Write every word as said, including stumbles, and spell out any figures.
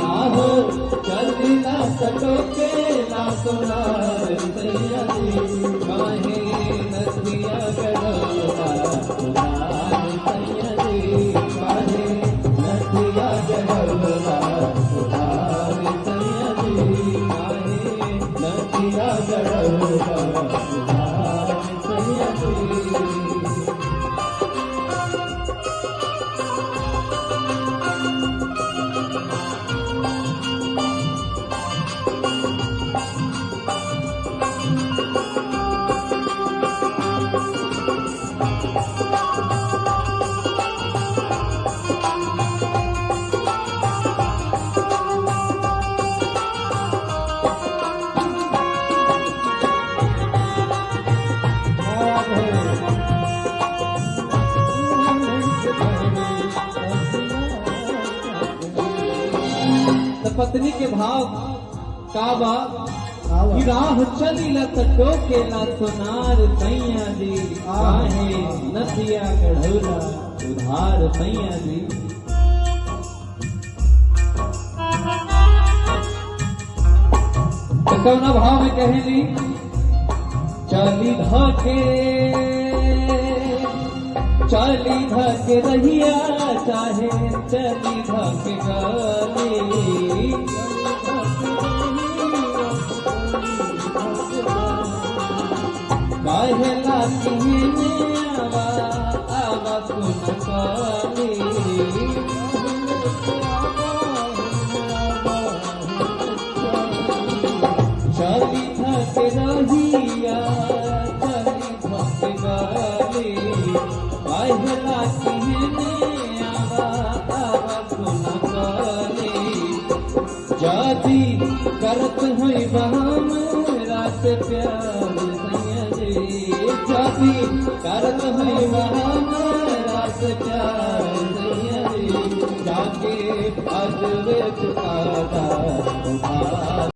आहो, चली ना सटोके ना सोनार सैया जी, काहे नथिया गढ़ौला सोनार सैया जी, काहे नथिया गढ़ौला सोनार सैया जी, काहे नथिया गढ़ौला सोनार सैया जी। त पत्नी के भाव का बा? का बा? कि राह चलीला त टोकेला सोनार सैया जी, आहा। काहे नथिया गढ़ौला उधार सैया जी। त कौना भाव में कहेली? चली धके, चली धके रहिया, चाहे चली धके गली। काहेला किहने आवा, आवा सुन काली। चली धके रहिया, चली धके गली, काहेला किहने आवा, आवा सुन काली। जादी करत हई बा हमरा से प्यार सैया जी, जादी करत हई बा हमरा से प्यार सैया जी, जाके अजबे चुकादा उधार।